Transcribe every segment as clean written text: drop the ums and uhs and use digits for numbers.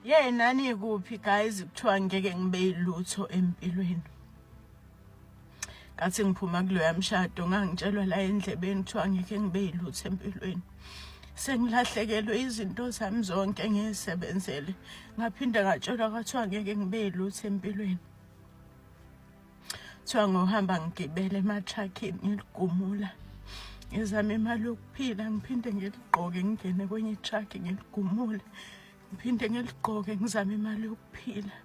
Yey nani kuphi guys, kuthiwa ngeke ngibe yilutho empilweni. Ngathi ngiphuma kuloya mshado ngangitshelwa la endlebeni kuthiwa ngeke ngibe yilutho empilweni. Sengilahlekelwe izinto zami zonke engiyisebenzele. Ngaphinde ngatshelwa kwathiwa ngeke ngibe yilutho empilweni. Kuthiwa ngohamba ngigibele emathrakhini ngiligumula. Ngizama imali yokuphila ngiphinde ngiligqoke ngingene kwenye itruck ngiligumule. Ngiphinde ngiligqoke ngizame imali yokuphila.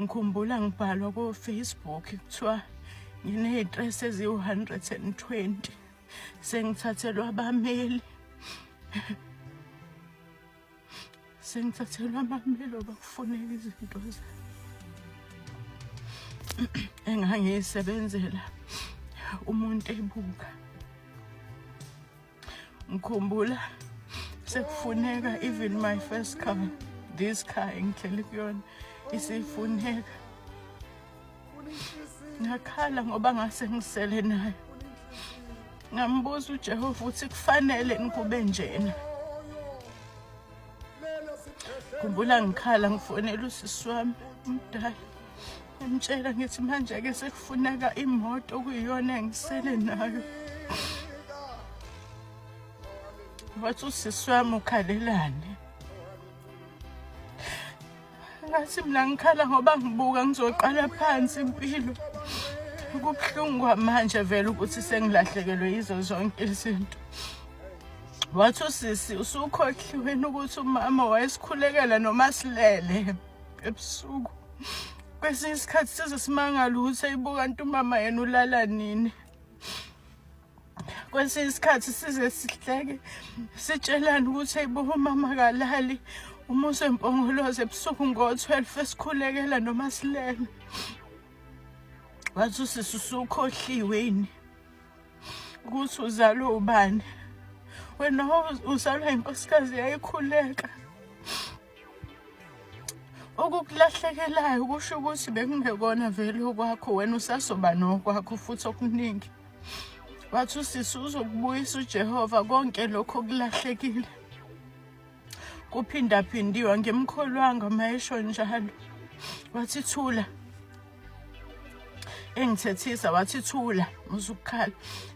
Ngikhumbula ngibhalwa ko-Facebook kuthiwa nginey'stress eziwu-120 sengithathelwa abameli sengithathelwa abameli obakufuneka izinto zami engangiyisebenzela umuntu ebuka. Ngikhumbula sekufuneka even my first car, this car engihleli kuyona isifuneka. Ngakhala ngoba ngase ngisele nayo. Ngambuza uJehova ukuthi kufanele ngikube njena. Khumbula ngikhala ngifonela usisi wami umdala, ngimtshela ngithi manje-ke sekufuneka imoto okuyiyona engisele nayo. Wathi usisi wami ukhalelani? Ngathi mina ngikhala ngoba ngibuka ngizoqala phansi impilo. Kubuhlungu kwamanje vele ukuthi sengilahlekelwe yizo zonke izinto. Wathi usisi usukhohliwe ukuthi umama wayesikhulekela noma silele ebusuku. Kwesinye isikhathi size simangale ukuthi ayibuka nto umama yena ulala nini. Kwesinye isikhathi size sihleke sitshelane ukuthi ayibuka umama kalali uma usempongoloza ebusuku ngo-12 esikhulekela noma silele. Wathi usisi usukhohliwe yini ukuthi uzalwe ubani? Wena uzalwa inkosikazi yayikhuleka. Okukulahlekelayo kusho ukuthi bekungekona vele okwakho, wena usazoba nokwakho futhi okuningi. Wathi usisi uzokubuyisa uJehova konke lokho okulahlekile. Kuphindaphindiwe, ngimkholwanga uma esho njalo. Wathi thula. Engithethisa wathi thula uzukukhala.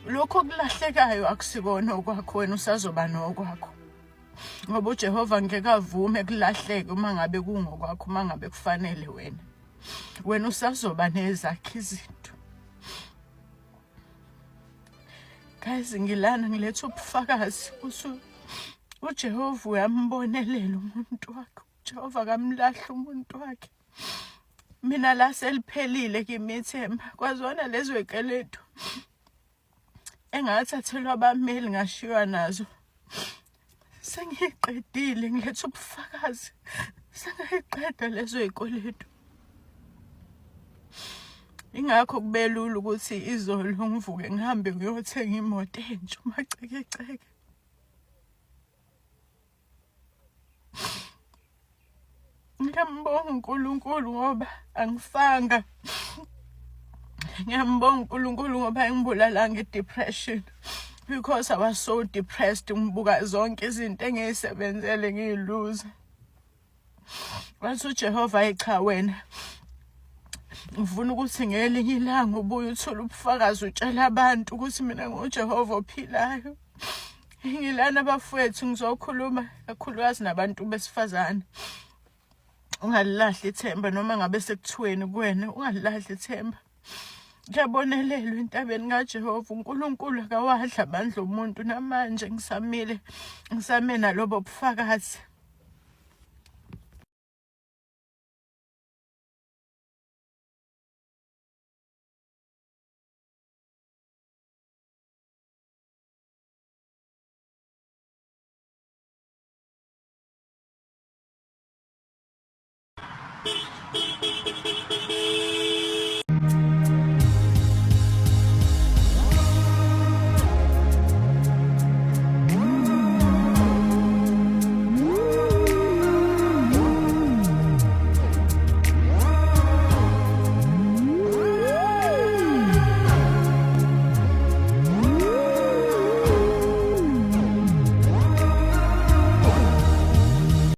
Lokho okulahlekayo akusikona okwakho, wena usazoba nokwakho. Ngoba uJehova ngeke avume kulahleke uma ngabe kungokwakho, uma ngabe kufanele wena. Wena usazoba nezakhe izinto. Guys, ngilana ngiletha ubufakazi ukuthi uJehova uyambonelela umuntu wakhe. uJehova akamlahli umuntu wakhe. Mina la seliphelile kimi ithemba. Kwazona lezo zikweletu engathathelwa abameli ngashiywa nazo. Sengiyiqedile, ngiletha ubufakazi. Sengayiqeda lezo zikweletu. Ingakho kubelula ukuthi izolo ngivuke ngihambe ngiyothenga imoto entsha umacekeceke. Ngiyambonga uNkulunkulu ngoba angifanga. Ngiyambonga uNkulunkulu ngoba engibulalanga i-depression because I was so depressed ngibuka zonke izinto engiyisebenzele ngiyiluza. Wathi uJehova hayi cha wena ngifuna ukuthi ngelinye ilanga ubuye uthole ubufakazi utshela abantu ukuthi mina nguJehova ophilayo. Ngilana bafowethu ngizokhuluma kakhulukazi nabantu besifazane. Ungalilahli ithemba noma ngabe sekuthiweni kuwena, ungalilahli ithemba. Kuyabonelelwa entabeni kaJehova, uNkulunkulu akawadla amandla omuntu. Namanje ngisamile, ngisame nalobo bufakazi.